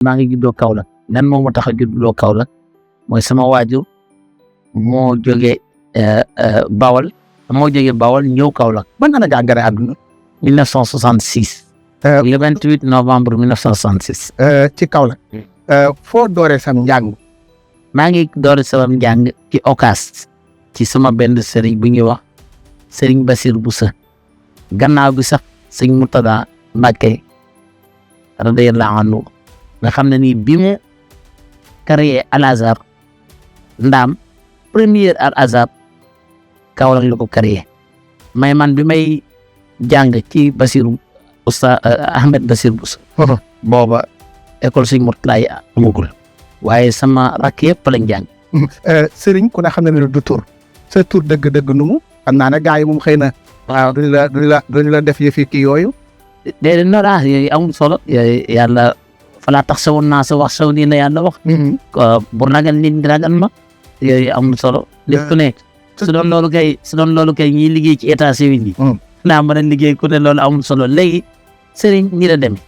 maa ngi juddoo Kaolack lan moo ma tax a juddoo Kaolack mooy sama waajur moo jógee Bawol ñëw Kaolack. ban année nga gane àdduna. 1966. le 28 novembre 1966. ci Kaolack. foo dooree sam njàng. maa ngi doore sama njàng ci Okas ci sama benn sëriñ bu ñuy wax sëriñ Basir Boussa gannaaw bi sax sëñ Murtada Mbàkke radiyallahu anhu nga xam ne nii bi mu créé Al Azhar ndaam première Al Azhar Kaolack la ko créé mais man bi may jàng ci Basiru Oustaz Ahmed Basir Boussa booba école sëñ Murtada yi amagul waaye sama rakk yëpp lañ jàng. sëriñ ku ne xam ne du tur sa tur dëgg-dëgg nu mu xam naa ne gars yi moom xëy na. waaw duñu la def yëfi kii yooyu. déedéet non ah yooyu amul solo. yooyu yàlla falaa tax sawoon naa sa wax saw nii la yàlla wax. bu ragal nit ñi ragal ma. yooyu amul solo. lépp ku ne su doon loolu kay ñiy liggéey ci état civil yi. naa mën a liggéey ku ne loolu amul solo léegi sëriñ ñi la demee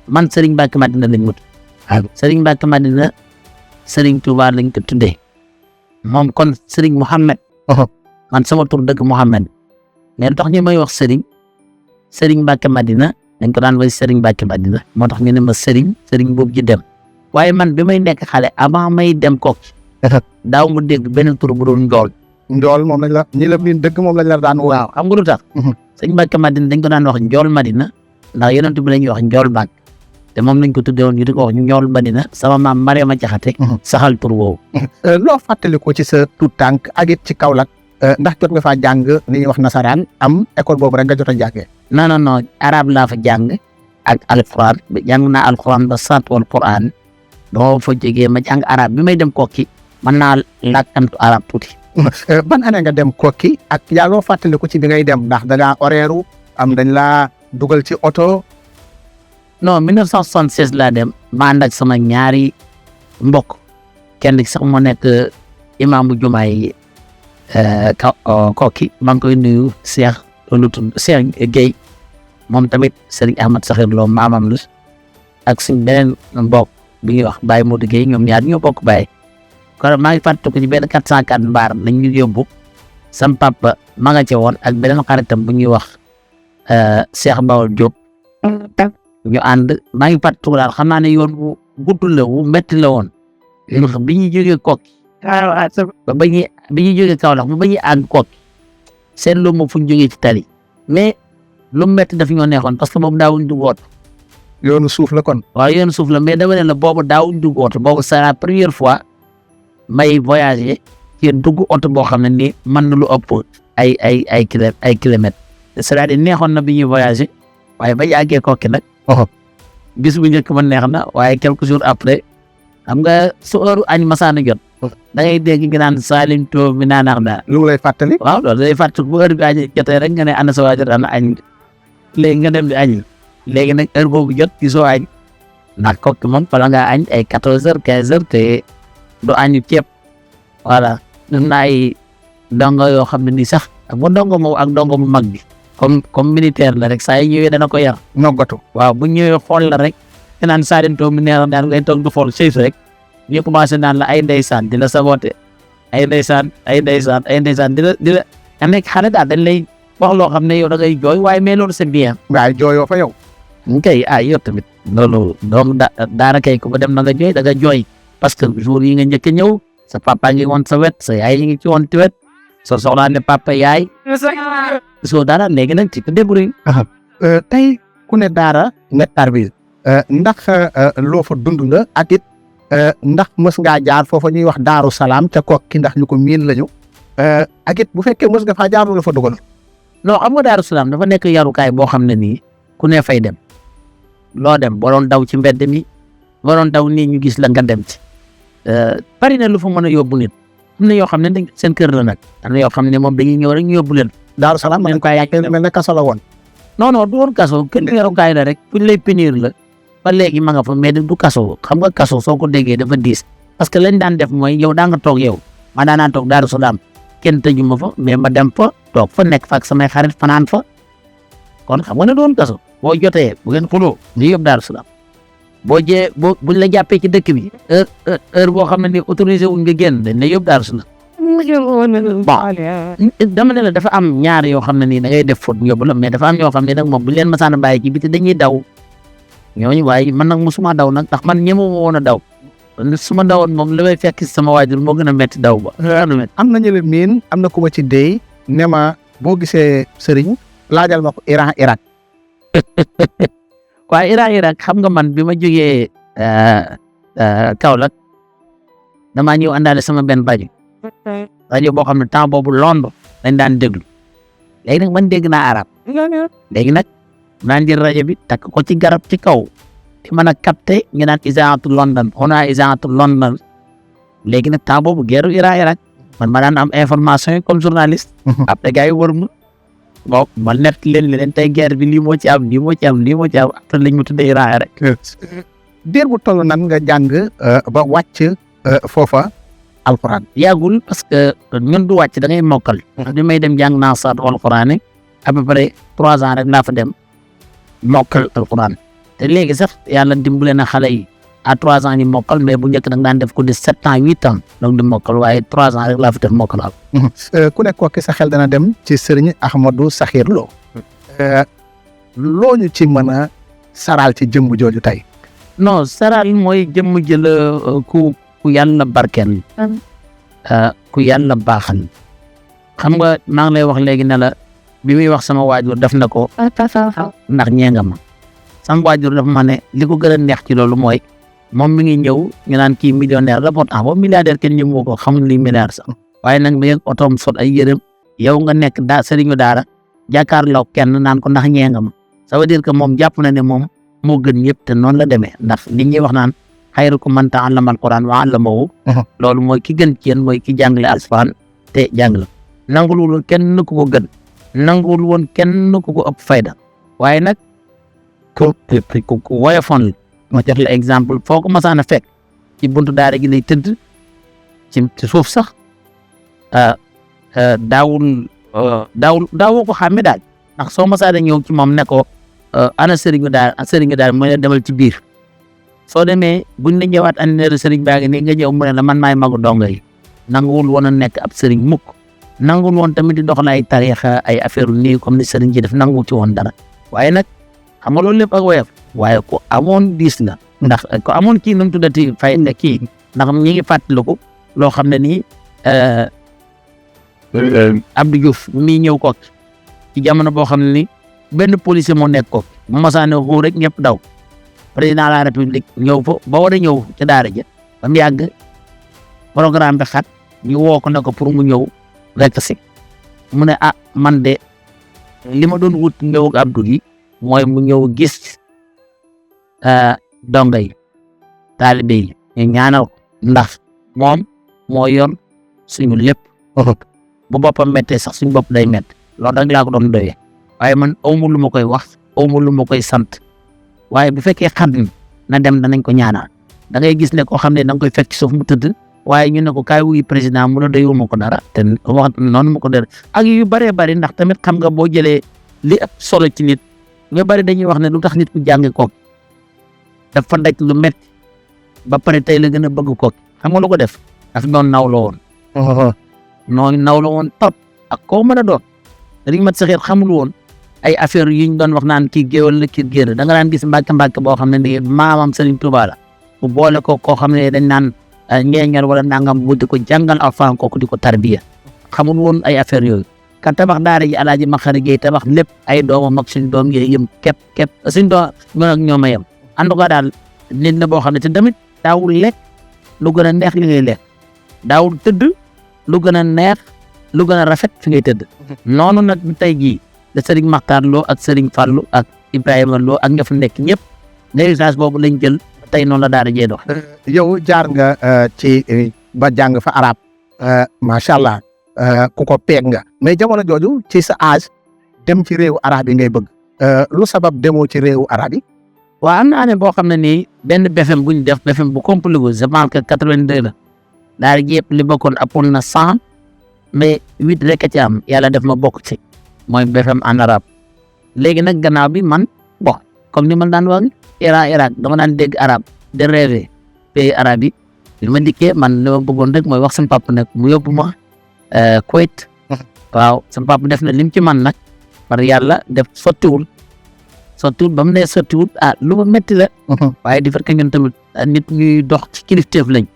man sëriñ Mbàkke Madina lañ mut. Sëriñ Mbàkke Madina Sëriñ Tuubaa lañ ko tuddee moom kon Sëriñ Mouhamed. man sama tur dëgg Mouhamed mais tax ñu may wax Sëriñ Mbàkke Madina dañ ko daan way Sëriñ Mbàkke Madina moo tax ñu ne ma Sëriñ boobu ji dem waaye man bi may nekk xale avant may dem Kokki daaw mu dégg benn tur bu doon Njool moom lañ la ñi la miin dëgg moom lañ la daan waaw xam nga lu tax Sëriñ Mbàkke Madina dañ ko daan wax Njool Madina ndax yonent bi la ñuy wax Njool Mbàkke te moom lañ ko tuddee woon ñu di ko wax Njool Madina sama maam Mariama Jaxate saxal tur woowu. loo fàttali ko ci sa tuut tànk ak it ci Kaolack ndax jot nga faa jàng li ñuy wax nasaraan am école boobu rek nga jot a jàngee. non arab laa fa jàng ak alquran jàng naa alquran ba sant wal quran doo fa jógee ma jàng arab bi may dem Kokki mën naa làkkantu arab tuuti. ban année nga dem Kokki ak yaa loo fàttali ko ci bi ngay dem ndax da ngaa horaire am dañ laa dugal ci oto. non 1976 laa dem ma ànd ak sama ñaari mbokk kenn ki sax moo nekk imaamu jumaa yi Kokki maa ngi koy nuyu Cheikh Gueye moom tamit Serigne Ahmad Sakhir Lo maamam la ak suñ beneen mbokk bi ñuy wax Baye Modou Gueye ñoom ñaar ñoo bokk Baye kon maa ngi fàttaliku ci benn 404 mbaar lañ ñu yóbbu sam papa ma nga ca woon ak beneen xaritam bu ñuy wax Cheikh Bawol Diop ñu ànd maa ngi fàttaliku daal xam naa ne yoon bu gudd la wu métti la woon bi ñuy jógee Kokki ba ñuy jógee Kaolack ba ñuy àgg Kokki seen lu mu fu ñu jógee ci tali mais lu métti daf ñoo neexoon parce que boobu daawuñ dugg oto. yoonu suuf la kon. waaw yoonu suuf la mais dama ne la boobu daawuñ dugg oto boobu c'est la première fois may voyager ci dugg oto boo xam ne nii mën na lu ëpp ay kilomètres c'est-à-dire neexoon na bi ñuy voyager waaye ba ñu àggee Kokki nag. bis bu njëkk ma neex na waaye quelques jours après xam nga su heure añ masaana jot da ngay dégg nga naan Salim to mi naanaax daal lu lay fàttali waaw loolu day fàttali bu heure bi añ jotee rek nga ne ana sa waajur ana añ léegi nga dem di añ léegi nag heure boobu jot gisoo añ ndax Kokki moom bala ngaa añ ay 14h 15h te du añu ceeb voilà def na ay dongo yoo xam ne nii sax ak ba dongo moom ak dongo mu mag bi comme militaire la rek saa yi ñëwee dana ko yar noggatu waaw bu ñëwee xool la rek te naan Salim to mi neex daal ngay toog du xool sëy rek ñu commencé naan la ay ndeysaan di la saboté ay ndeysaan di la nga nekk xale daal dañ lay wax loo xam ne yow da ngay jooy waaye mais loolu c'est bien. waaye jooyoo fa yow. kay yow tamit loolu donc daara kay ku ba dem na nga jooy da nga jooy parce que jour yi nga njëkk a ñëw sa papa ngi woon sa wet sa yaay ngi ci woon ci wet soo soxlaa ne papa yaay. soo daara léegi nag ci ko débrouille. tey ku ne daara nga tarbi ndax loo fa dund la ak it ndax mës ngaa jaar foofa ñuy wax Daaru Salaam ca Kokki ndax ñu ko miin lañu ak it bu fekkee mës nga faa jaar la fa dugal. non xam nga Daaru Salaam dafa nekk yarukaay boo xam ne nii ku ne fay dem loo dem boo doon daw ci mbedd mi boo doon daw nii ñu gis la nga dem ci bari na lu fa mën a yóbbu nit am na yoo xam ne dañ seen kër la nag am na yoo xam ne moom dañuy ñëw rek ñu yóbbu leen. Daaru Salaam man mel ne kaso la woon. non du woon kaso kenn yarukaay la rek fuñ lay punir la ba léegi ma nga fa mais du kaso xam nga kaso soo ko déggee dafa diis parce que lañ daan def mooy yow daa nga toog yow ma daanaan toog Daaru Salaam kenn tëju ma fa mais ma dem fa toog fa nekk fa ak samay xarit fanaan fa kon xam nga ne doon kaso boo jotee bu ngeen xuloo ñu yóbbu Daaru Salaam buñ la jàppee ci dëkk bi heure boo xam ne ni autorisé wuñ nga génn dañ la yóbbu Daaru Salaam. dama ne la dafa am ñaar yoo xam ne nii da ngay def faute yóbbu la mais dafa am ñoo xam ne nag moom buñ leen masaan a bàyyi ci biti dañuy daw ñooñu waaye man nag mosuma daw nag ndax man ñeme woon a daw su ma dawoon moom li may fekk si sama waajur moo gën a métti daw ba. am na ñu la miin am na ku ma ci déy ne ma boo gisee sëriñ laajal ma ko Iran Irak. waaye Iran Irak xam nga man bi ma jógee Kaolack damaa ñëw àndaale sama benn rajo boo xam ne temps boobu Londres dañ daan déglu léegi nag man dégg naa arab léegi nag naan jël rajo bi takk ko ci garab ci kaw di mën a capté ñu naan isaatu London xonaa isaatu London léegi nag temps boobu guerre Iran Irak man ma daan am information yi comme journaliste après gars yi wër ma bon ma net leen tey guerre bi lii moo ci am après lañ mu tuddee Iran Irak. diir bu toll nan nga jàng ba wàcc foofa alxuraan. yàggul parce que ñun du wàcc da ngay mokkal. bi may dem jàng naa saat alxuraan à peu près 3 ans rek laa fa dem mokkal alxuraan te léegi sax yàlla dimbale na xale yi à 3 ans ni mokkal mais bu njëkk nag daan def ko di 7 ans 8 ans donc di mokkal waaye 3 ans rek laa fa def mokkal al. ku nekk kooku sa xel dana dem ci Serigne Ahmadou Sakhir Lo. loo ñu ci mën a saral ci jëmm jooju tey. non saral mooy jëmm jël ku yàlla barkeel ku yàlla baaxal xam nga maa ngi lay wax léegi ne la bi muy wax sama waajur def na ko ndax ñee nga ma sama waajur dafa ma ne li ko gën a neex ci loolu mooy moom mi ngi ñëw ñu naan kii millionnaire la pourtant boobu milliardaire kenn ñëw ko xamuñ li milliardaire sax waaye nag mi ngi otoom sot ay yërëm yow nga nekk sëriñu daara jàkkaarloo kenn naan ko ndax ñee nga ma ça veut dire que moom jàpp na ne moom moo gën ñëpp te noonu la demee ndax li ñuy wax naan xayrukum man ta'allama al-Qur'an wa 'allamahu loolu mooy ki gën ci yéen mooy ki jàngale alquran te jàngale nangul woon kenn ku ko gën nangul woon kenn ku ko ëpp fayda waaye nag ku woyofoon la ma jox la exemple foo ko masaan a fekk ci buntu daara gi lay tëdd ci suuf sax daawoo ko xàmme daal ndax soo masaan a ñëw ci moom ne ko ana sëriñu daara mooy la demal ci biir soo demee buñ la ñëwaat andineeru sëriñ baa ngi nii nga ñëw mu ne la man maay magu donga yi nanguwul woon a nekk ab sëriñ mukk nanguwul woon tamit di doxal ay tariixa ay affaire nii comme ni sëriñ ji def nangu ci woon dara waaye nag xam nga loolu lépp ak woyof waaye ku amoon diis la ndax ku amoon kii nu mu tuddati fay ne kii ndax ñi ngi fàttaliku loo xam ne nii Abdou Diouf mii ñëw ko ci jamono boo xam ne ni benn policier moo nekk ko mu masaane xuu rek ñëpp daw président de la république ñëw fa ba war a ñëw ca daara ja ba mu yàgg programme bi xat ñu woo ko ne ko pour mu ñëw rek si mu ne man de li ma doon wut ñëw ak Abdou gi mooy mu ñëw gis donga yi taalibe yi ñu ñaanal ko ndax moom moo yor suñu lépp bu boppam méttee sax suñu bopp day métti loolu rek laa ko doon doyee waaye man awma lu ma koy wax awma lu ma koy sant waaye bu fekkee xam na dem danañ ko ñaanal da ngay gis ne koo xam ne da nga koy fekk suuf mu tëdd waaye ñu ne ko kaay wuy président mu ne doyoo ma ko dara te wax noonu ma ko dara ak yu bëree bëri ndax tamit xam nga boo jëlee li ëpp solo ci nit ñu bëri dañuy wax ne lu tax nit ku jànge kook dafa daj lu métti ba pare tey la gën a bëgg kook xam nga lu ko def daf doon nawloo woon noonu nawloo woon trop ak koo mën a doon Sëriñ Mat Saxir xamul woon ay affaire yu ñu doon wax naan kii géwal la kii géer da nga daan gis mbàkk boo xam ne nii maamam Sëriñ Tuubaa la bu boole ko koo xam ne dañ naan ngeeñal wala nangam bu di ko jàngal alxuraan kooku di ko tarbiya xamul woon ay affaire yooyu ka tabax daara ji Alaaji Maxari Géey tabax lépp ay doomam ak suñ doom yi yëm képp suñ doom ñoom ak ñoom a yem en tout cas daal nit la boo xam ne te tamit daawul lekk lu gën a neex li ngay lekk daawul tëdd lu gën a neex lu gën a rafet fi ngay tëdd noonu nag tey jii da Sëriñ Maxtaar Lo ak Sëriñ Fallu ak Ibrahima Lo ak nga fa nekk ñëpp héritage boobu lañ jël tey noonu la daara jee dox. yow jaar nga ci ba jàng fa arab macha allah ku ko peeg nga mais jamono jooju ci sa âge dem ci réewu arab yi ngay bëgg lu sabab demoo ci réewu arab yi. waaw am na année boo xam ne nii benn BFEM bu ñu def BFEM bu compliqué wu je pense que 82 la daara ji yëpp li bokkoon appoon na 100 mais 8 rek a ci am yàlla def ma bokk ci mooy BFEM en arabe léegi nag gannaaw bi man bon comme ni man daan wax Iran Irak dama daan dégg arabe de rêver pays arabe yi li ma dikkee man li ma bëggoon rek mooy wax sama papa nag mu yóbbu ma Kuwait waaw sama papa def na lim ci man nag par yàlla def sottiwul ba mu nee sottiwul lu ma métti la waaye di fekk ñun tamit nit ñuy dox ci kilifteef lañ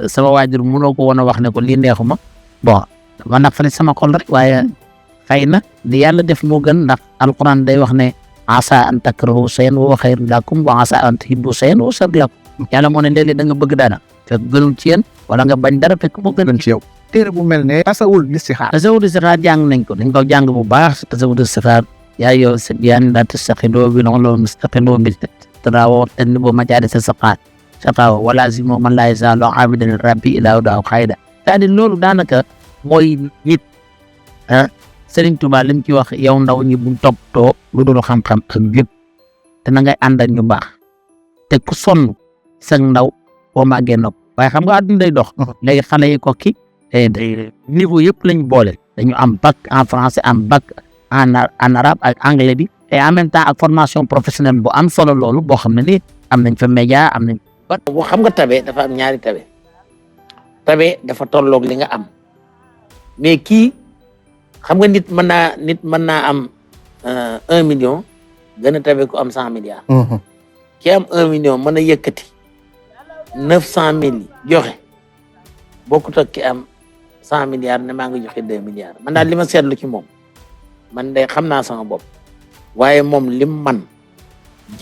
sama waajur mënoo ko woon a wax ne ko lii neexuma bon ma naqari sama xol rek waaye xëy na di yàlla def moo gën ndax alquran day wax ne asa an takrahu shay'an wa huwa khayrun lakum wa asa an tuhibbu shay'an wa huwa sharrun lakum yàlla moo ne léeg-léeg da nga bëgg dara fekk gënul ci yéen wala nga bañ dara fekk moo gën ci yow téere bu mel ne tasawul listixaar jàng nañ ko dañ ko jàng bu baax tasawul listixaar yaa yow sibyaan laa tastaxidoo bi noonu mustaqiloo bi tarawo tenn bo majaari sa saqaat saqaaw wala si moo man laa yazaalu aabidan rabbi ilaa daaw xayda c'est-à-dire loolu daanaka mooy nit Sëriñ Tuubaa lim ci wax yow ndaw ñi bu toppatoo lu dul xam-xam ak yëpp te na ngay ànd ak ñu baax te ku sonn sag ndaw boo màggee nopp waaye xam nga àdduna day dox léegi xale yi kokki niveau yëpp lañ boole dañu am bac en français am bac en arabe ak anglais bi et en même temps ak formation professionnelle bu am solo loolu boo xam ne ni am nañ fa média am nañ boo xam nga tabe dafa am ñaari tabe dafa tolloog li nga am mais kii xam nga nit mën naa am 1 million gën a tabe ku am 100 milliards ki am 1 million mën a yëkkati 900 000 joxe bokkut ak ki am 100 milliards ne maa ngi joxe 2 milliards man daal li ma seetlu ci moom man de xam naa sama bopp waaye moom lim man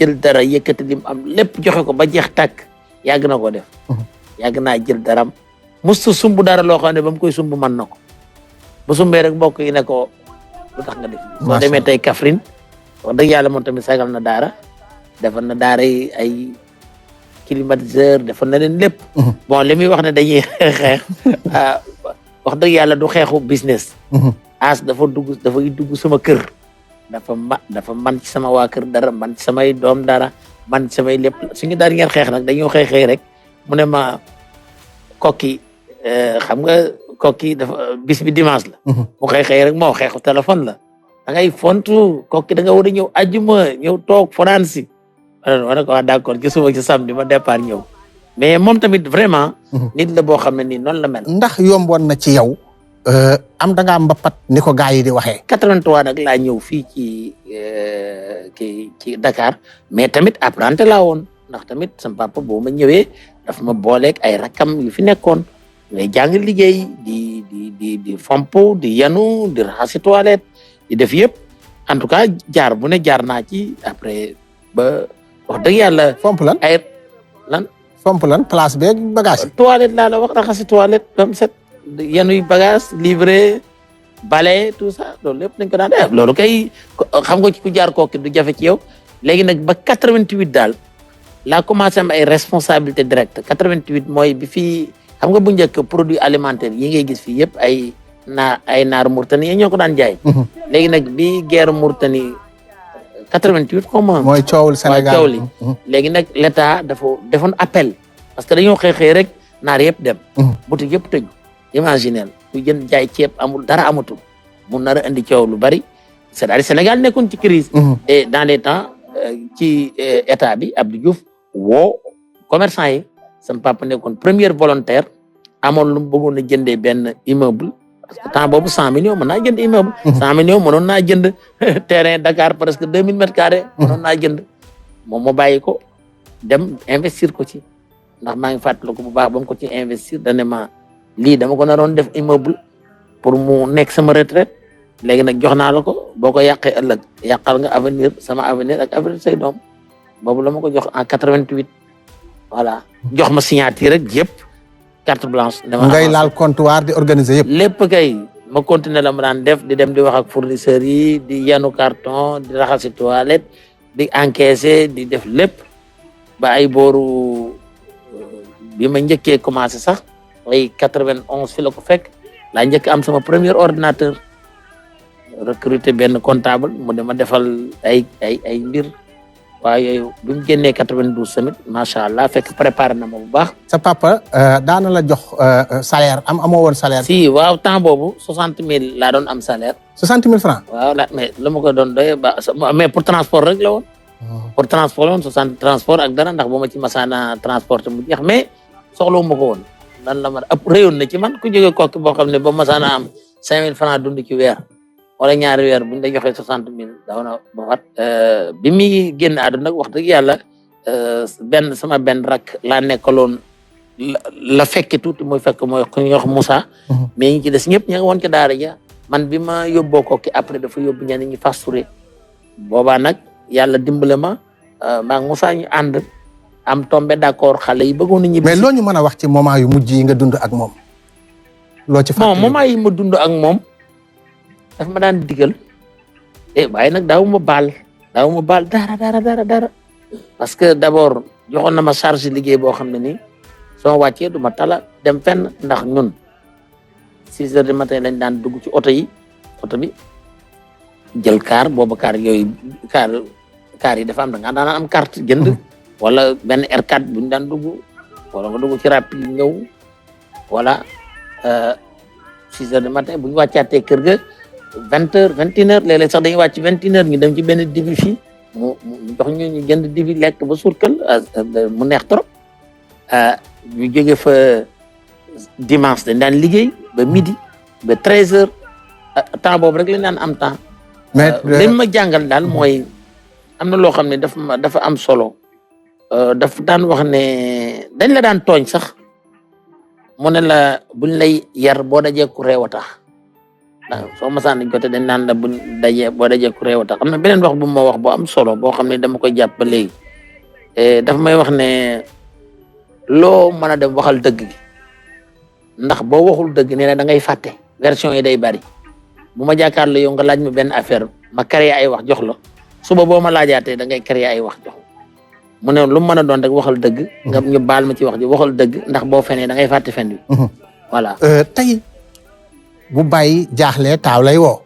jël dara yëkkati lim am lépp joxe ko ba jeex tàkk yàgg na ko def yàgg naa jël daram mustu sumb dara loo xam ne ba mu koy sumb mën na ko bu sumbee rek mbokk yi ne ko lu tax nga def soo demee tey Kaffrine wax dëgg yàlla moom tamit sagal na daara defal na daara yi ay climatiseur defal na leen lépp bon li muy wax ne dañuy xeex wax dëgg yàlla du xeexu business dafay dugg sama kër dafa man ci sama waa kër dara man ci samay doom dara man ci samay lépp suñu daal ngeen xeex nag dañoo xëy rek mu ne ma kokki xam nga kokki dafa bis bi dimanche la mu xëy rek moo xeexu téléphone la da ngay fontu kokki da nga war a ñëw ajjuma ñëw toog fanaan si ma ne ko wax d'accord ci suba ci samedi ma départ ñëw mais moom tamit vraiment nit la boo xam ne nii noonu la mel ndax yomboon na ci yow am da ngaa mbapat ni ko gars yi di waxee 83 nag laa ñëw fii ci Dakar mais tamit apprenti laa woon ndax tamit sama papa boo ma ñëwee dafa ma booleeg ay rakam yu fi nekkoon ngay jàng liggéey di fomp di yanu di raxasi toilette di def yëpp en tout cas jaar bu ne jaar naa ci après ba wax dëgg yàlla fomp lan ay lan fomp lan place beeg bagage toilette laa la wax raxasi toilette bam set yanuy bagage livré balai tout ça loolu lépp dañ ko daan def loolu kay xam nga ci ku jaar kooki du jafe ci yow léegi nag ba 88 daal laa commencé am ay responsabilité directe 88 mooy bi fii xam nga bu njëkk produit alimentaire yi ngay gis fii yëpp ay naar Mauritanie yi ñoo ko daan jaay léegi nag bi guerre Mauritanie 88 comment mooy coowul Sénégal coow li léegi nag l'état dafa defoon appel parce que dañoo xëy rek naar yëpp dem boutique yëpp tëj imaginel ku jënd jaay ceeb amul dara amatul mu nar a indi coow lu bari c'est-à-dire Sénégal nekkoon ci crise et dans les temps ci état bi Abdou Diouf woo commerçant yi sama papa nekkoon premier volontaire amoon lu mu bëggoon a jëndee benn immeuble parce que temps boobu 100 millions mën naa jënd immeuble 100 millions mënoon naa jënd terrain Dakar presque 2000 mètres carrés mënoon naa jënd moom moo bàyyi ko dem investir ko ci ndax maa ngi fàttaliku bu baax ba mu ko ci investir dane ma lii dama ko naroon def immeuble pour mu nekk sama retraite léegi nag jox naa la ko boo ko yàqee ëllëg yàqal nga avenir sama avenir ak avenir say doom boobu la ma ko jox en 88 voilà jox ma signature rek yëpp carte blanche. ngay laal comptoir di organiser yëpp. lépp kay ma continuer la ma daan def di dem di wax ak fournisseurs yi di yanu carton di raxasi toilette di encaisser di def lépp ba ay booru bi ma njëkkee commencé sax ay 91 fi la ko fekk laa njëkk am sama premier ordinateur recruter benn comptable mu dama defal ay mbir. waaw yooyu bi mu génnee 92 tamit macha allah fekk préparé na ma bu baax. sa papa daana la jox salaire amoo woon salaire. si waaw temps boobu 60 000 laa doon am salaire. 60 000 francs. waaw mais lu ma ko doon doyee ba mais pour transport rek la woon. pour transport woon 60 transport ak dara ndax ba ma ci masaana transporté mu jeex mais soxlawuma ko woon dan la ma ëpp réyoon na ci man ku jóge kokki boo xam ne ba masaana am 5000 francs dund ci weer wala ñaari weer buñ la joxee 60 000 daaw na ba wat bi muy génn àdduna nag wax dëgg yàlla sama benn rak laa nekkaloon la fekke tuuti muy fekk mooy ku ñuy wax Moussa mais ñi ci des ñëpp ña nga woon ci daara ja man bi ma yóbboo kokki après dafa yóbbu ñenn ñi fasturé boobaa nag yàlla dimbale ma maa ngi Moussa ñu ànd am tombé d'accord xale yi bëggoon nañu. mais loo ñu mën a wax ci moment yu mujj yi nga dund ak moom. loo ci fàttali moment yi ma dund ak moom daf ma daan digal waaye nag daawu ma baal dara parce que d'abord joxoon na ma charge liggéey boo xam ne nii soo wàccee du ma tala dem fenn ndax ñun 6 heures du matin lañ daan dugg ci oto bi jël car boobu car yooyu car yi dafa am da nga daan am carte jënd wala benn R4 bu ñu daan dugg wala nga dugg ci rapide ñëw voilà 6 heures du matin bu ñu wàccaatee kër ga 20 heures 21 heures léeg-léeg sax dañuy wàcc 21 heures ñu dem ci benn dibi fii mu jox ñu jënd dibi lekk ba surkal mu neex trop ñu jóge fa dimanche dañ daan liggéey ba midi ba 13 heures temps boobu rek lañ daan am temps. mais li ma jàngal daal mooy am na loo xam ne dafa am solo daf daan wax ne dañ la daan tooñ sax mu ne la buñ lay yar boo dajee ku réew a tax soo masaan nañ ko te dañ naan la boo dajee ku réew a tax am na beneen wax bu ma wax bu am solo boo xam ne dama koy jàpp ba léegi dafa may wax ne loo mën a dem waxal dëgg gi ndax boo waxul dëgg nee na da ngay fàtte version yi day bari bu ma jàkkaarloo yow nga laaj ma benn affaire ma créé ay wax jox la suba boo ma laajaatee da ngay créé ay wax jox mu ne lu mu mën a doon rek waxal dëgg. nga ñu baal ma ci wax ji waxal dëgg ndax boo fenee da ngay fàtte fen bi. voilà tey bu bàyyi jaaxlee taaw lay woo.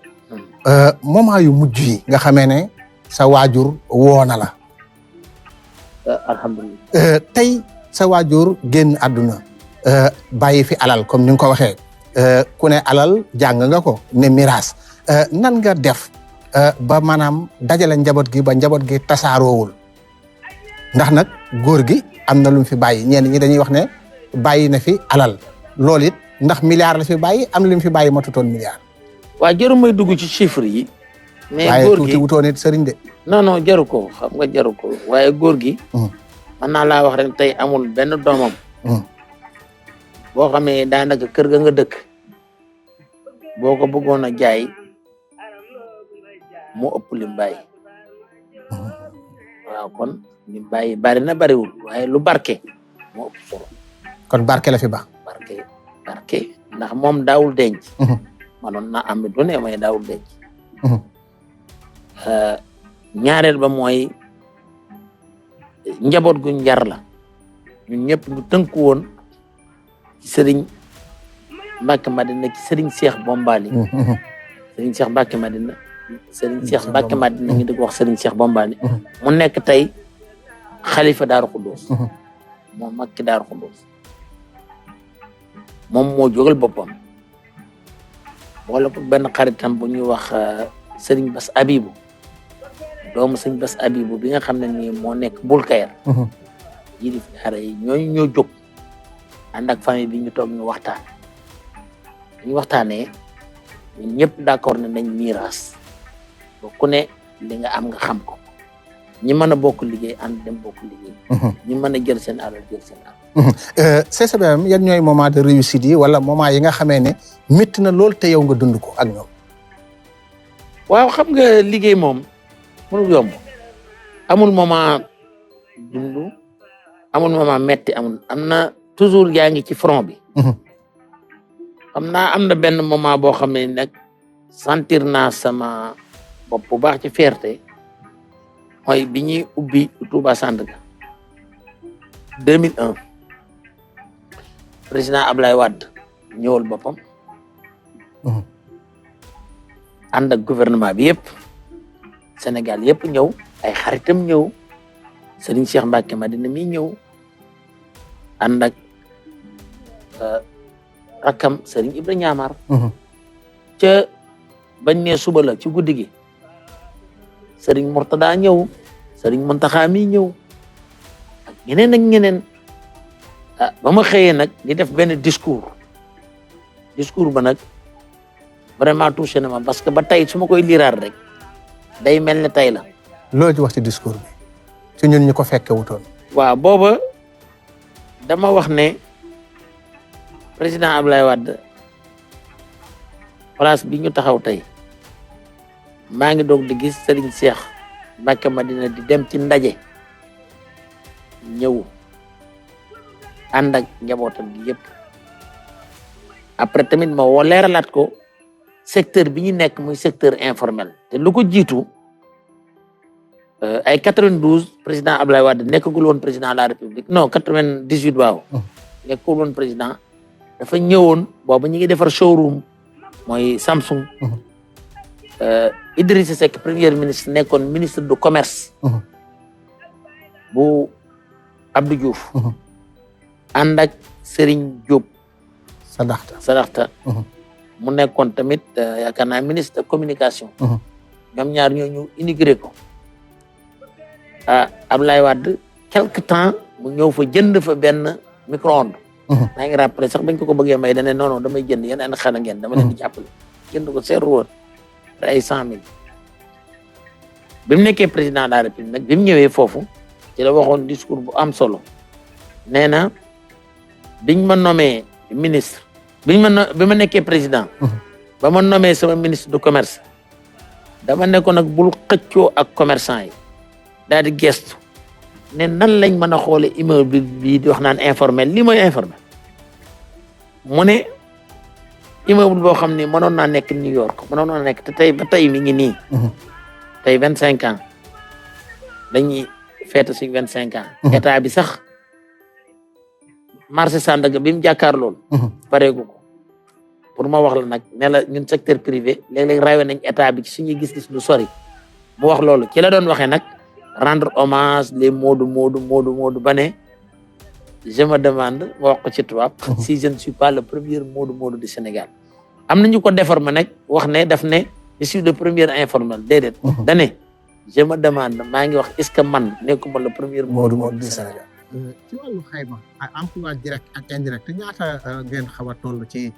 moment yu mujj yi nga xamee ne sa waajur woo na la. alhamdulilah. tey sa waajur génn àdduna bàyyi fi alal comme ni nga ko waxee. ku ne alal jàng nga ko ne miraas nan nga def ba maanaam dajale njaboot gi ba njaboot gi tasaaroowul ndax nag góor gi am na lu mu fi bàyyi ñenn ñi dañuy wax ne bàyyi na fi alal loolu it ndax milliard la fi bàyyi am na lu mu fi bàyyi matutoon milliard. waa jaru may dugg ci chiffre yi. mais waaye góor gi tuuti wutoon it sëriñ de. non jaru ko xam nga jaru ko waaye góor gi. mën naa laa wax rek tey amul benn doomam. boo xamee daanaka kër ga nga dëkk. boo ko bëggoon a jaay moo ëpp lim bàyyi waaw kon lim bàyyi bari na bariwul waaye lu barke moo ëpp solo. kon barke la fi baax. barke ndax moom daawul denc. manoon na am du ne may daawul denc. ñaareel ba mooy njaboot gu njar la ñun ñëpp ñu tënku woon ci sëriñ Mbacke Madina ci Serigne Cheikh Bombali. Serigne Cheikh Mbacke Madina. Serigne Cheikh Mbacke Madina ñu di ko wax Serigne Cheikh Bombali. mu nekk tey xalifa Daaru Xuddoos. moom makki Daaru Xuddoos. moom moo jógal boppam. boole ko benn xaritam bu ñuy wax Serigne Bass Abibou. doomu Serigne Bass Abibou bi nga xam ne nii moo nekk Bulkayer. yi di fi xare yi ñooñu ñoo jóg. ànd ak famille bi ñu toog ñu waxtaan. ñu waxtaanee ñun ñëpp d'accord ne nañ miiras ba ku ne li nga am nga xam ko ñi mën a bokk liggéey ànd dem bokk liggéey. ñi mën a jël seen alal jël seen alal. CCBM yan ñooy moment de réussite yi wala moment yi nga xamee ne métti na lool te yow nga dund ko ak ñoom. waaw xam nga liggéey moom mënul yomb amul moment dund amul moment metti amul am na toujours yaa ngi ci front bi. xam naa am na benn moment boo xam ne nag sentir naa sama bopp bu baax ci fierté mooy bi ñuy ubbi Touba Sandaga 2001 président Ablaye Wade ñëwal boppam ànd ak gouvernement bi yëpp Sénégal yëpp ñëw ay xaritam ñëw Serigne Cheikh Mbacke Madina mi ñëw ànd ak rakkam Serigne Ibra Ñaamar ca bañ ne suba la ci guddi gi Serigne Mourtada ñëw Serigne Mountakha mi ñëw ak ñeneen ak ñeneen ba ma xëyee nag di def benn discours ba nag vraiment touché na ma parce que ba tey su ma koy liiraat rek day mel ne tey la. loolu ci wax ci discours bi ci ñun ñu ko fekke wutoon. waaw booba dama wax ne président Abdoulaye Wade place bi ñu taxaw tey maa ngi doog di gis Serigne Cheikh Mbacké Madina di dem ci ndaje ñëw ànd ak njabootam gi yëpp après tamit ma woo leeralaat ko secteur bi ñu nekk muy secteur informel te lu ko jiitu ay 92 président Abdoulaye Wade nekkagul woon président de la République non 98 waaw nekkagul woon président dafa ñëwoon boobu ñu ngi defar showroom mooy Samsung Idrissa Seck premier ministre nekkoon ministre du commerce bu Abdou Diouf ànd ak Serigne Diop Sadaxta mu nekkoon tamit yaakaar naa ministre de communication ñoom ñaar ñooñu inauguré ko Abdoulaye Wade quelque temps mu ñëw fa jënd fa benn micro-ondes maa ngi rappelé sax bañ ko bëggee may dane non damay jënd yéen an xana ngeen dama leen di jàppale jënd ko seeru woon ay 100 000 bi mu nekkee président de la République nag bi mu ñëwee foofu ci la waxoon discours bu am solo nee na biñ ma nommé ministre bi ma nekkee président ba ma nommé sama ministre du commerce dama nekkoon nag bul xëccoo ak commerçant yi daal di gestu ne nan lañ mën a xoole immeuble bi di wax naan informel lii mooy informel mu ne immeuble boo xam ne mënoon naa nekk New York mënoon naa nekk te tey ba tey mi ngi nii tey 25 ans dañuy feete suñ 25 ans état bi sax marché Sandaga bi mu jàkkaar loolu pareegu ko pour ma wax la nag ne la ñun secteur privé léeg-léeg rawe nañ état bi ci suñuy gis-gis lu sori mu wax loolu ci la doon waxee nag rendre hommage les Modou ba ne je me demande ma wax ko ci tubaab si je ne suis pas le premier Modou du Sénégal am nañu ko déformé nag wax ne daf ne je suis le premier informel déedéet dane je me demande maa ngi wax est-ce que man nekkuma le premier Modou du Sénégal ci wàllu xayma emploi direct ak indirect ñaata ngeen xaw a toll ci.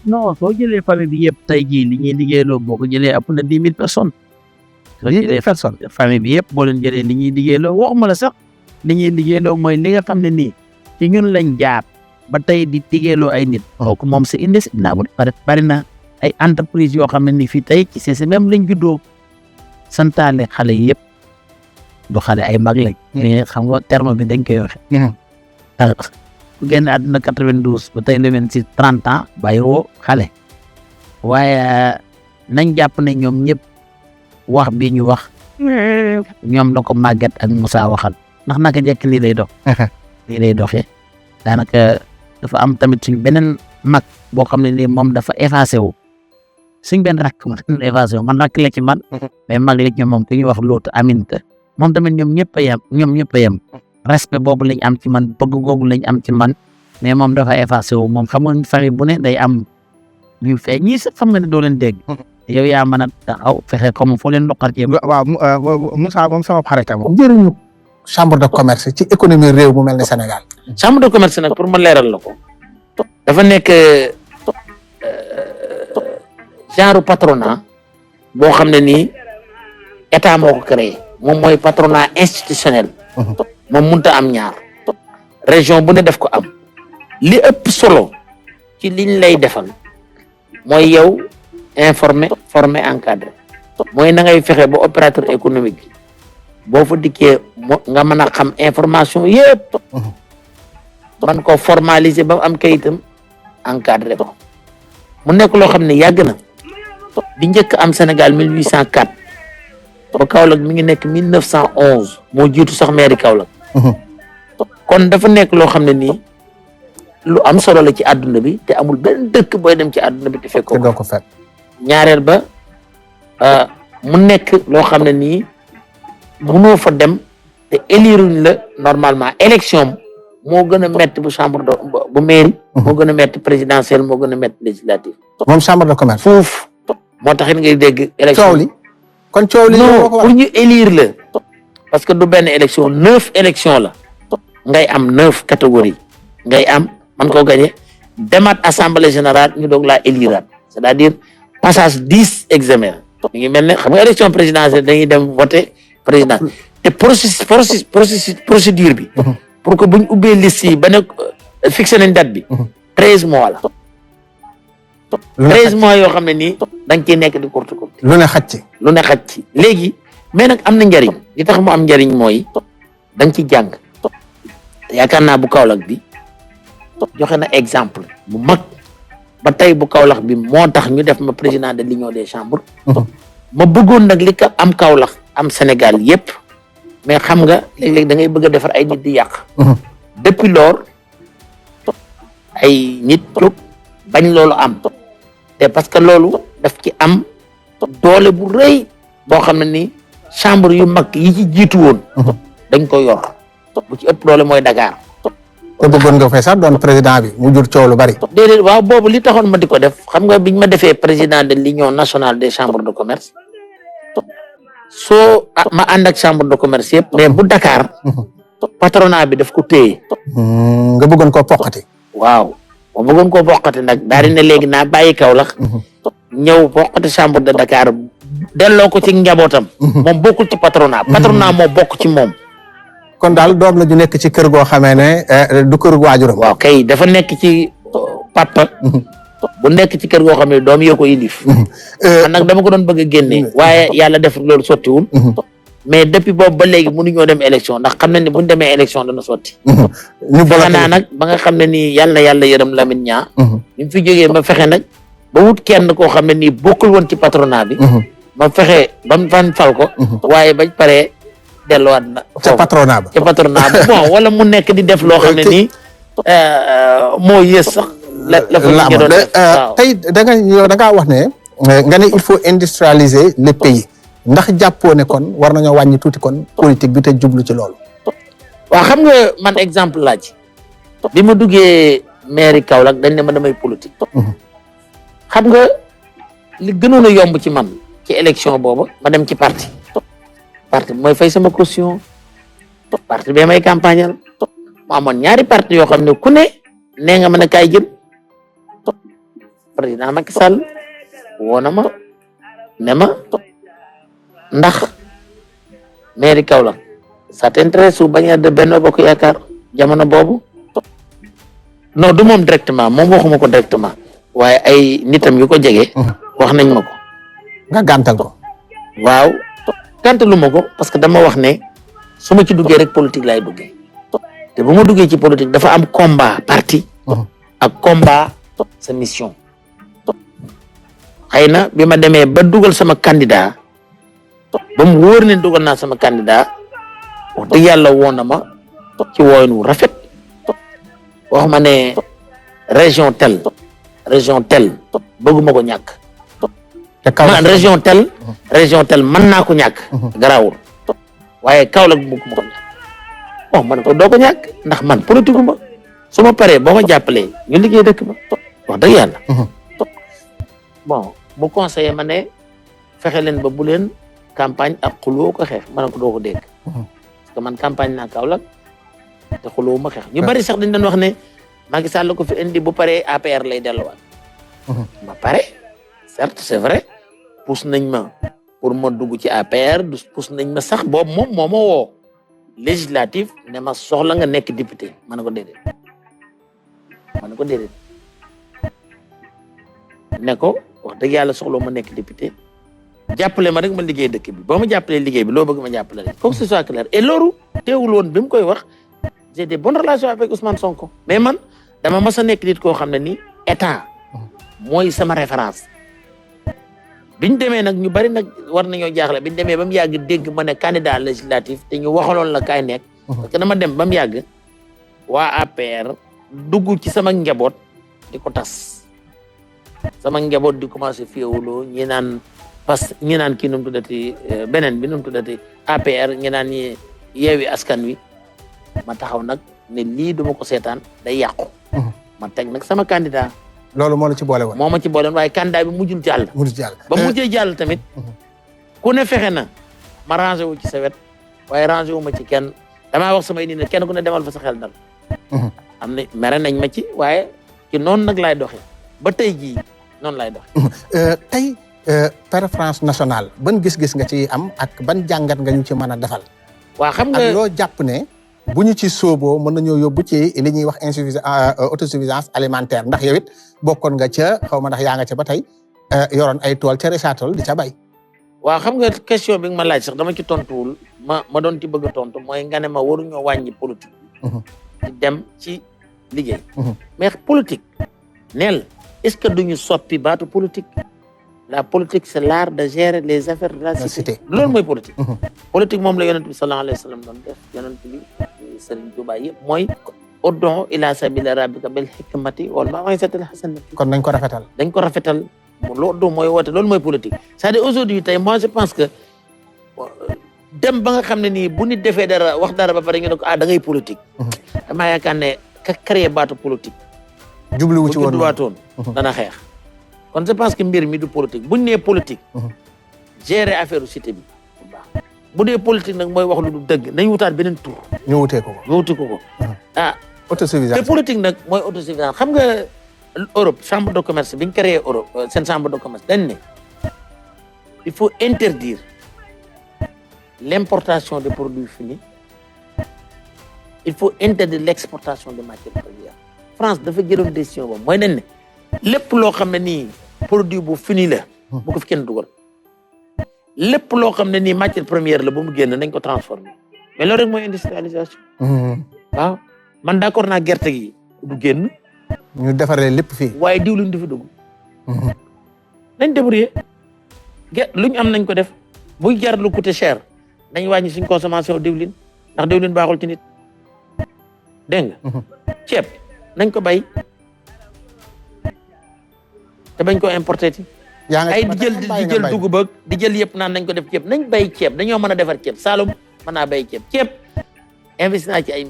non soo jëlee famille bi yëpp tey jii li ñuy liggéeyloo boo ko jëlee ëpp na 10 000 personnes. soo jëlee famille bi yëpp boo leen jëlee li ñuy liggéeyloo waxuma la sax li ñuy liggéeyloo mooy li nga xam ne nii ci ñun lañ jaar ba tey di liggéeyloo ay nit. kooku moom c'est indescriptible bari na ay entreprise yoo xam ne nii fii tey ci CCBM lañ juddoo santaale xale yëpp du xale ay mag lañ. mais xam nga terme bi dañ koy waxe ku génn àdduna 92 ba tey le 26 30 ans bàyyi woo xale waaye nañ jàpp ne ñoom ñëpp wax bi ñu wax ñoom la ko màgget ak Moussa waxal ndax naka njëkk lii lay dox lii lay doxee daanaka dafa am tamit suñ beneen mag boo xam ne nii moom dafa effacé wu suñ benn rakk ma effacé wu man rakk la ci man mais mag la ci moom ku ñuy wax Loota Aminta moom tamit ñoom ñëpp a yem respect boobu lañ am ci man bëgg googu lañ am ci man mais moom dafa effacé wu moom xam nga famille bu ne day am ñu fee ñii sax xam nga ne doo leen dégg yow yaa mën a taxaw fexe comme foo leen loqal ci waaw Moussa moom sama xarit moom jëriñu chambre de commerce ci économie réew mu mel ne Sénégal. chambre de commerce nag pour ma leeral la ko dafa nekk genre patronat boo xam ne nii état moo ko créé moom mooy patronat institutionnel moom mënta am ñaar région bu ne def ko am li ëpp solo ci liñ lay defal mooy yow informer former encadrer mooy na ngay fexe ba opérateur économique boo fa dikkee nga mën a xam information yëpp man ko formaliser ba am kayitam encadrer ko mu nekk loo xam ne yàgg na bi njëkk am Sénégal 1804 ba Kaolack mi ngi nekk 1911 moo jiitu sax mairie Kaolack kon dafa nekk loo xam ne nii lu am solo la ci àdduna bi te amul benn dëkk booy dem ci àdduna bi te fekkoo doo ko fekk ñaareel ba mu nekk loo xam ne nii mënoo fa dem te éliruñ la normalement élection moo gën a métti bu chambre de bu mairie moo gën a métti présidentielle moo gën a métti législative moom chambre de commerce foofu moo taxit ngay dégg élection coow li kon coow li non pour ñu élire la parce que du benn élection 9 élections la ngay am 9 catégories ngay am man koo gagné demaat assemblée générale ñu doog laa éliraat c'est-à-dire passage 10 examen mi ngi mel ne xam nga élection présidentielle dañuy dem voter président te procédure bi pour que buñ ubbee liste yi ba ne fixé nañ date bi 13 mois la 13 mois yoo xam ne nii da nga ciy nekk di courte lu ne xaj ci léegi mais nag am na njariñ li tax mu am njariñ mooy da nga ci jàng yaakaar naa bu Kaolack bi joxe na exemple bu mag ba tey bu Kaolack bi moo tax ñu def ma président de l'union des chambres ma bëggoon nag li ka am Kaolack am Sénégal yépp mais xam nga léeg-léeg da ngay bëgg a defar ay nit di yàq depuis lors ay nit jóg bañ loolu am te parce que loolu daf ci am doole bu rëy boo xam ne ni chambre yu mag yi ci jiitu woon dañ ko yor bu ci ëpp doole mooy Dakar te bëggoon nga fay sax doon président bi mu jur coow lu bari déedéet waaw boobu li taxoon ma di ko def xam nga biñ ma defee président de l'union nationale des chambres de commerce soo ma ànd ak chambre de commerce yëpp mais bu Dakar patronat bi daf ko téye nga bëggoon koo poqati waaw ma bëggoon koo boqati nag daal di ne léegi naa bàyyi Kaolack ñëw boqati chambre de Dakar delloo ko ci njabootam moom bokkul ci patronat moo bokk ci moom kon daal doom la ju nekk ci kër goo xamee ne du kër waajuram waaw kay dafa nekk ci papa bu nekk ci kër goo xam ne doom yoo ko yilif man nag dama ko doon bëgg a génne waaye yàlla def loolu sottiwul mais depuis boobu ba léegi mënuñoo dem élection ndax xam nañ ne buñ demee élection dana sotti ñu fexe naa nag ba nga xam ne nii yàlla na yàlla yërëm Lamine Niang ñu fi jógee ma fexe nag ba wut kenn koo xam ne nii bokkul woon ci patronat bi ma fexe ba mu fan fal ko waaye bañ paree delluwaat na ca patronat ba bon wala mu nekk di def loo xam ne nii moo yées sax la fa doon def tey da ngaa wax ne nga ne il faut industrialiser le pays ndax jàppoo ne kon war nañoo wàññi tuuti kon politique bi te jublu ci loolu waaw xam nga man exemple laa ci bi ma duggee mairie Kaolack dañ ne ma damay politique xam nga li gënoon a yomb ci man ci élection boobu ma dem ci parti mooy fay sama caution parti bi may campagnal mu amoon ñaari parti yoo xam ne ku ne nee nga mën a kaay jëm président Macky Sall woo na ma ne ma ndax mairie Kaolack ça t'intéresse sous bannière de Benno Bokk Yaakaar jamono boobu non du moom directement moom waxuma ko directement waaye ay nitam yu ko jege wax nañ ma ko nga gàntal ko waaw gàntalu ma ko parce que dama wax ne su ma ci duggee rek politique laay duggee te bu ma duggee ci politique dafa am combat parti ak combat sa mission xëy na bi ma demee ba dugal sama candidat ba mu wóor ne dugal naa sama candidat wax dëgg yàlla woon na ma ci wooyin wu rafet wax ma ne région tel bëgguma ko ñàkk man région tel mën naa ko ñàkk garaawul waaye Kaolack bëgguma ko ñàkk bon man ko doo ko ñàkk ndax man politique ma su ma paree boo ma jàppalee ñu liggéey dëkk ba wax dëgg yàlla bon bu conseiller ma ne fexe leen ba bu leen campagne ak xuloo ko xeex ma ne ko doo ko dégg parce que man campagne naa Kaolack te xuloo ma xeex ñu bari sax dañ doon wax ne Macky Sall ko fi indi bu paree APR lay delluwaat ma pare certes c'est vrai pousse nañ ma pour ma dugg ci APR pousse nañ ma sax boobu moom moo ma woo législatif ne ma soxla nga nekk député ma ne ko déedéet ne ko wax dëgg yàlla soxla ma nekk député jàppale ma rek ma liggéey dëkk bi boo ma jàppalee liggéey bi loo bëgg ma jàppale rek faut que ce soit clair et loolu teewul woon bi mu koy wax j'ai des bonnes relations avec Ousmane Sonko mais man dama mas a nekk nit koo xam ne ni état mooy sama référence biñ demee nag ñu bari nag war nañoo jaaxle biñ demee ba mu yàgg dégg ma ne candidat législatif te ñu waxaloon la kaay nekk parce que dama dem ba mu yàgg waa APR dugg ci sama njaboot di ko tas sama njaboot di commencé féewuloo ñi naan parce que ñi naan kii nu mu tuddati beneen bi nu mu tuddati APR ñi naan ñi yeewi askan wi ma taxaw nag ne lii duma ko seetaan day yàqu ma teg nag sama candidat loolu moo la ci boole woon moo ma ci boole woon waaye candidat bi mujjul jàll ba mujjee jàll tamit ku ne fexe na ma rangé wu ci sa wet waaye rangé wu ma ci kenn damaa wax samay nit ne kenn ku ne demal fa sa xel dal am na mere nañ ma ci waaye ci noonu nag laay doxee ba tey jii noonu laay doxee tey préférence nationale ban gis-gis nga ci am ak ban jàngat nga ñu ci mën a defal waa xam nga ak loo jàpp ne bu ñu ci sóoboo mën nañoo yóbbu ci li ñuy wax autosuffisance alimentaire ndax yow it bokkoon nga ca xaw ma ndax yaa nga ca ba tey yoroon ay tool ca Richard Toll di ca bay. waaw xam nga question bi nga ma laaj sax dama ci tontuwul ma doon ci bëgg a tontu mooy nga ne ma waruñoo wàññi politique di dem ci liggéey mais politique neel est-ce que duñu soppi baatu politique la politique c'est l'art de gérer les affaires de la cité loolu mooy politique politique moom la yonent bi sallallahu alayhi wa sallam doon def yonent bi Serigne Touba yëpp mooy ud'u ila sabili rabbika bil hikmati wal maw'izatil hasanati kon nañ ko rafetal dañ ko rafetal loolu mooy woote loolu mooy politique c'est-à-dire aujourd'hui tey moi je pense que dem ba nga xam ne nii bu nit defee dara wax dara ba pare ñu ne ko da ngay politique damaa yaakaar ne ka créé baatu politique jubluwu ci woon jubluwaatoon dana xeex kon je pense que mbir mi du politique buñ nee politique gérer affaire cité bi bu baax bu dee politique nag mooy wax lu du dëgg nañ wutaat beneen tur ñu wutee ko ñu wuti ko autosuffisance te politique nag mooy autosuffisance xam nga Europe chambre de commerce bi ñu créé Europe seen chambre de commerce dañ ne il faut interdire l'importation des produits finis il faut interdire l'exportation de matières premières France dafa jëloon décision boobu mooy dañ ne lépp loo xam ne nii produit bu fini la bu ko fi kenn dugal lépp loo xam ne nii matière première la ba mu génn nañ ko transformer mais loolu rek mooy industrialisation waaw man d'accord naa gerte gi du génn ñu defaree lépp fii waaye diwlin du fi dugg nañ débrouiller lu ñu am nañ ko def buy jar lu coûter cher nañ wàññi suñ consommation diwlin ndax diwlin baaxul ci nit dégg nga ceeb nañ ko bay te bañ ko importer ci ay di jël dugub ak di jël yëpp naan nañ ko def ceeb nañ bay ceeb dañoo mën a defar ceeb Saloum mën naa bay ceeb investi naa ci ay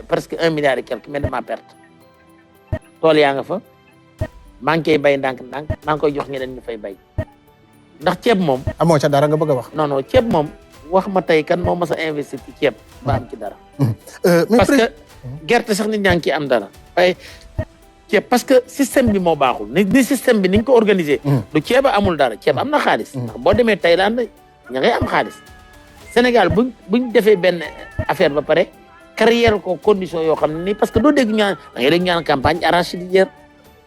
presque 1 milliard et quelque mais dama perte tool yaa nga fa maa ngi koy bay ndànk-ndànk maa ngi koy jox ñeneen ñu fay bay ndax ceeb moom amoo ca dara nga bëgg a wax non ceeb moom wax ma tey kan moo mas a investir ci ceeb ba am ci dara parce que gerte sax nit ñaa ngi ciy am dara waaye ceeb parce que système bi moo baaxul ni système bi niñ ko organisé du ceeb a amul dara ceeb am na xaalis ndax boo demee Thaïlande ña ngay am xaalis Sénégal buñ defee benn affaire ba pare créer ko condition yoo xam ne nii parce que doo dégg ñaan da ngay dégg ñaan campagne arachidière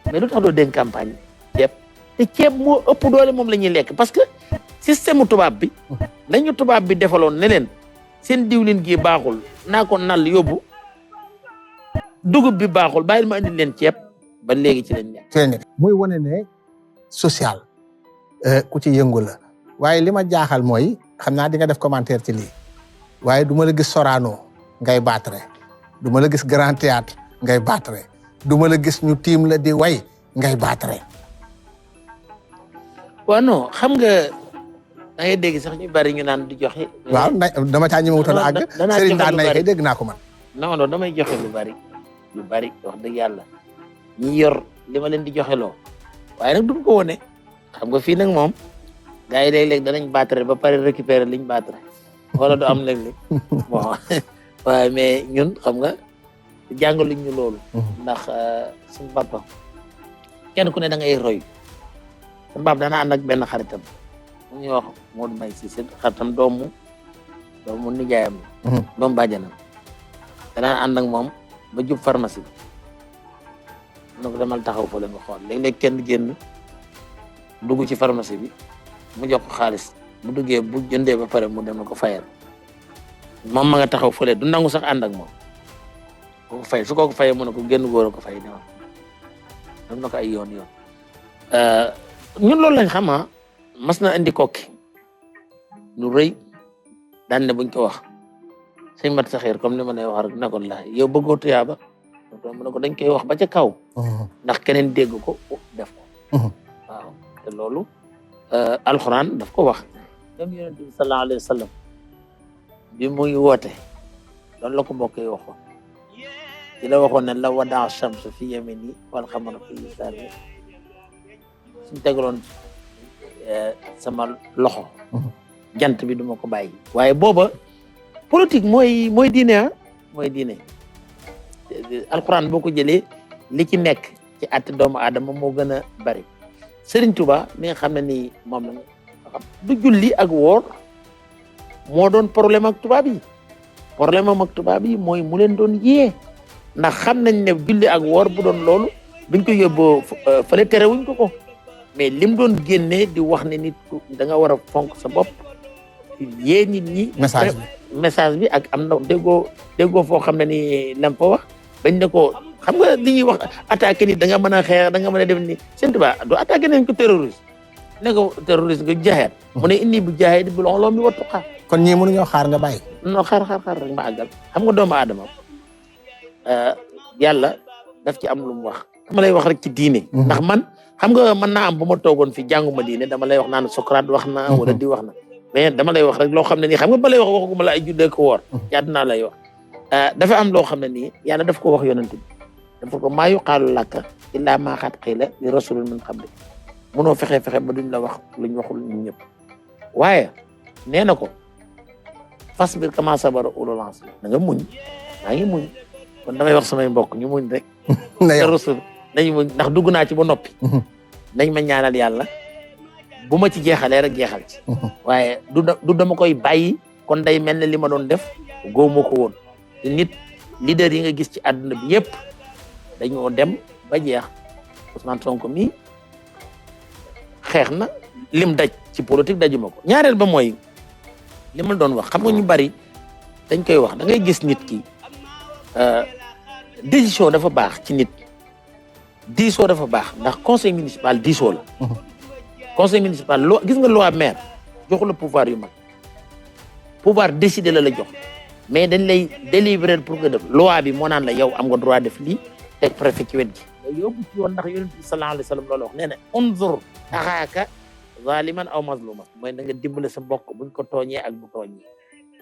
mais lu tax doo dégg campagne ceeb te ceeb moo ëpp doole moom la ñuy lekk parce que système tubaab bi lañu tubaab bi defaloon ne leen seen diwlin gi baaxul naa ko nal yóbbu dugub bi baaxul bàyyil ma indi leen ceeb ba léegi ci lañ nekk muy wane ne social ku ci yëngu la waaye li ma jaaxal mooy xam naa di nga def commentaire ci lii waaye du ma la gis Sorano ngay battre du ma la gis Grand Théâtre ngay battre du ma la gis ñu tiim la di way ngay battre waaw non xam nga da ngay dégg sax ñu bari ñu naan di joxe waaw dama caa ñëma wutal àgg Serigne daan nay kay dégg naa ko man non damay joxe lu bari wax dëgg yàlla ñi yor li ma leen di joxe loo waaye nag duñ ko wone xam nga fii nag moom gars yi léeg-léeg danañ battre ba pare récupérer liñ battre wala du am léeg-léeg bon waaye mais ñun xam nga jàngaluñ ñu loolu ndax suñu papa kenn ku ne da ngay roy suñu papa dana ànd ak benn xaritam mu ñuy wax Modou Mbaye Cissé xaritam doomu nijaayam la doomu bàjjanam danaa ànd ak moom ba jub pharmacie bi na ko demal taxaw fa la nga xool léeg-léeg kenn génn dugg ci pharmacie bi mu jox ko xaalis bu duggee bu jëndee ba pare mu dem na ko fayal moom ma nga taxaw fële du nangu sax ànd ak moom ko fay su ko fayee mu ne ko génn góor a ko fay demal dem na ko ay yoon ñun loolu lañ xam mas na indi kokki lu rëy daan ne buñ ko wax sëñ mat saxeer comme ni ma lay wax rek ne ko la yow bëggoo tuyaaba mu ne ko dañ koy wax ba ca kaw ndax keneen dégg ko def ko waaw te loolu alxuraan daf ko wax même yonent bi sallallahu alayhi wa sallam bi muy woote loolu la ko mbokk yi waxoon ci la waxoon ne la wadaa shamsu fi yamini wal xamara fi yasari suñ tegaloon sama loxo jant bi duma ko bàyyi waaye booba politique mooy diine mooy diine alxuraan boo ko jëlee li ci nekk ci atti doomu aadama moo gën a bari Serigne Touba mi nga xam ne nii moom la xam du julli ak woor moo doon problème ak tubaab yi problème am ak tubaab yi mooy mu leen doon yee ndax xam nañ ne julli ak woor bu doon loolu biñ ko yóbboo fële terewuñ ko mais lim doon génnee di wax ne nit da nga war a fonk sa bopp yee nit ñi message bi ak am na déggoo foo xam ne ni lam fa wax bañ ne ko xam nga li ñuy wax attaqué nit da nga mën a xeex da nga mën a def ni Sëñ Tuubaa du attaqué nañ ko terroriste ne ko terroriste nga jaxeet mu ne inni bu jaxeet bi loo mi wattu xaar kon ñii mënuñoo xaar nga bàyyi non xaar rek ma àggal xam nga doomu aadama yàlla daf ci am lu mu wax dama lay wax rek ci diine ndax man xam nga mën naa am bu ma toogoon fi jànguma diine dama lay wax naan Socrate wax na wala di wax na mais dama lay wax rek loo xam ne nii xam nga ba lay wax waxuma la ay juddee ko woor ci àdduna lay wax dafa am loo xam ne nii yàlla daf ko wax yonent bi dafa ko maa yuqaalu laka illaa maa qad qiila li rasulin min qablik mënoo fexe ba duñ la wax luñ waxul ñun ñëpp waaye nee na ko fasbir kamaa sabara ulul azmi da nga muñ maa ngi muñ kon damay wax samay mbokk ñu muñ rek te rasul nañu muñ ndax dugg naa ci ba noppi nañ ma ñaanal yàlla bu ma ci jeexalee rek jeexal ci waaye du dama koy bàyyi kon day mel ne li ma doon def góob ma ko woon nit leader yi nga gis ci àdduna bi yëpp dañoo dem ba jeex Ousmane Sonko mi xeex na lim daj ci politique dajuma ko ñaareel ba mooy li ma doon wax xam nga ñu bari dañ koy wax da ngay gis nit ki décision dafa baax ci nit diisoo dafa baax ndax conseil municipal diisoo la conseil municipal loo gis nga loi maire joxu la pouvoir yu mag pouvoir décider la jox mais dañ lay délivrer pour nga def loi bi moo naan la yow am nga droit def lii teg préfet ci wet gi nga yóbbu ci yoon ndax yonent bi sallallahu alayhi wa sallam loolu wax nee na unzur axaaka zaliman aw mazluman mooy na nga dimbale sa mbokk buñ ko tooñee ak bu tooñee